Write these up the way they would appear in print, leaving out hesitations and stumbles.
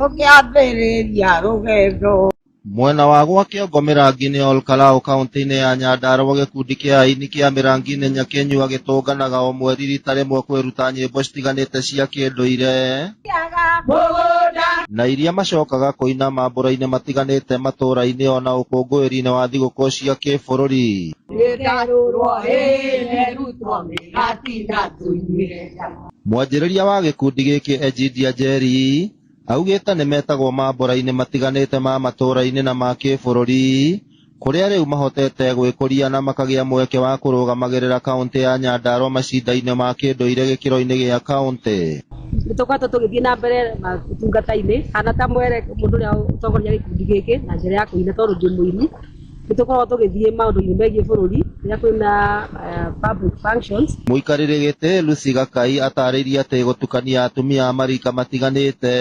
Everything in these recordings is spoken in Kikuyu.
Tũkĩambĩrĩria rũgendo. Mwena wa gwa Kĩongo Mĩrangi-inĩ Ol Kalou kauntĩ-inĩ ya Nyandarua gĩkundi kĩa aini kĩa Mĩrangi-inĩ Nyakinyua gĩtũnganaga o mweri rita rĩmwe kwĩruta nyĩmbo citiganĩte cia kĩndũire na iria macokaga kũina mambũra-inĩ matiganĩte matũra-inĩ ona ũkũngũĩri-inĩ wa thigũkũ cia kĩbũrũri. Mwanjĩrĩria wa gĩkundi gĩkĩ Egidia Njeri augĩte nĩmetagwo mambũra-inĩ matiganĩte ma matũra-inĩ na ma kĩbũrũri kũrĩa rĩu mahotete gwĩkũria na makagĩa mweke wa kũrũgamagĩrĩra kauntĩ ya Nyandarua macinda-inĩ ma kĩndũire gĩkĩro-inĩ gĩa kauntĩ. Nĩ tũkoretwo tũgĩthiĩ na mbere ũtungata-inĩ hana ta mwere mũndũ ũrĩa ũtongoria gĩkundi gĩkĩ na njĩra ya kũina tondũ ndĩ mũini. Nĩ tũkoragwo tũgĩthiĩ maũndũ-inĩ megiĩ bũrũri rĩrĩa kwĩna public functions. Mũikarĩri gĩtĩ Lucy Gakai atarĩirie atĩ gũtukania atumia a marika matiganĩte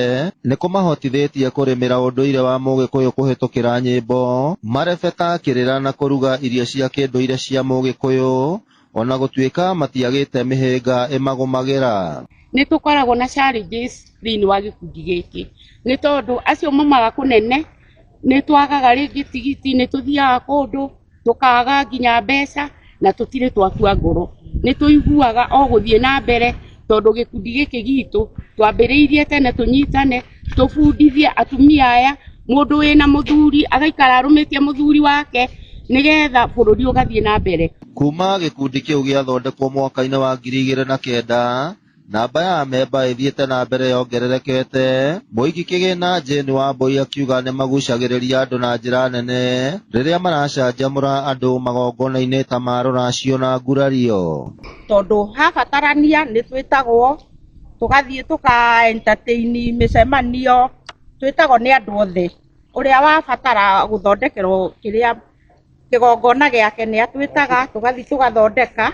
nĩ kũmahotithĩtie kũrĩmĩra ũndũire wa mũgĩkũyũ kũhĩtũkĩra nyĩmbo, marebeta, kĩrĩra na kũruga irio cia kĩndũire cia mũgĩkũyũ ona gũtuĩka matiagĩte mĩhĩnga ĩmagũmagĩra. Nĩ tũkoragwo na challenges thĩinĩ wa gĩkundi gĩkĩ nĩ tondũ acio maumaga kũnene nĩ twagaga rĩngĩ tigiti, nĩ tũthiaga kũndũ tũkaga nginya mbeca na tũtirĩ twakua ngoro. Nĩ tũiguaga o gũthiĩ na mbere tondũ gĩkundi gĩkĩ gitũ twambĩrĩirie tene tũnyitane tũbundithie atumia aya mũndũ wĩna mũthuri agaikara arũmĩtie mũthuri wake nĩgetha bũrũri ũgathiĩ na mbere. Kuma gĩkundi kĩu gĩathondekwo mwaka-inĩ wa 2009 namba ya amemba ĩthiĩte na mbere yongererekete. Mũigi kĩgĩna Jane Wambui akiuga nĩ magucagĩrĩria andũ na njĩra nene rĩrĩa maracanjamũra andũ magongona-inĩ ta ma rũracio na ngurario. Tondũ habatarania nĩ twĩtagwo tũgathiĩ tũka entertain mĩcemanio, twĩtagwo nĩ andũ othe. Ũrĩa wabatara gũthondekerwo kĩrĩa kĩgongona gĩake nĩ atwĩtaga tũgathiĩ tũgathondeka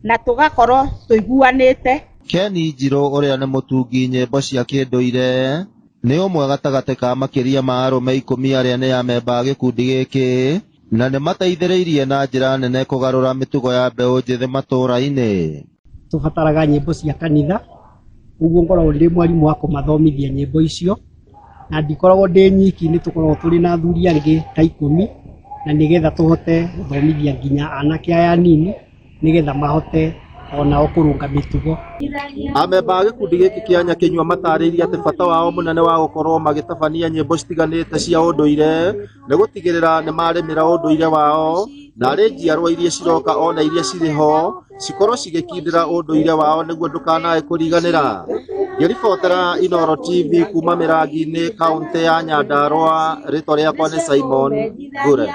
na tũgakorwo tũiguanĩte. Ken Njirũ ũrĩa nĩ mũtungi nyĩmbo cia kĩndũire nĩ ũmwe gatagatĩ ka makĩria ma arũme 10 arĩa nĩ amemba a gĩkundi gĩkĩ na nĩ mateithĩrĩirie na njĩra nene kũgarũra mĩtugo ya mbeũ njĩthĩ matũra-inĩ. Tũbataraga nyĩmbo cia kanitha, ũguo ngoragwo ndĩ mwarimũ wa kũmathomithia nyĩmbo icio, na ndikoragwo ndĩ nyiki, nĩ tũkoragwo tũrĩ na athuri angĩ ta 10, na nĩgetha tũhote gũthomithia nginya anake aya anini nĩgetha mahote onao kũrũnga mĩtugo. Amemba a gĩkundi gĩkĩ kĩa Nyakinyua matarĩirie atĩ bata wao mũnene wa gũkorwo magĩtabania nyĩmbo citiganĩte cia ũndũire nĩ gũtigĩrĩra nĩ marĩmĩra ũndũire wao na arĩ njiarwa iria ciroka ona iria cirĩ ho cikorwo cigĩkindĩra ũndũire wao nĩguo ndũkanae kũriganĩra. Ngĩribotera Inooro TV kuma Mĩrangi-inĩ kauntĩ ya Nyandarua, rĩtwa rĩakwa nĩ Simon Ngure.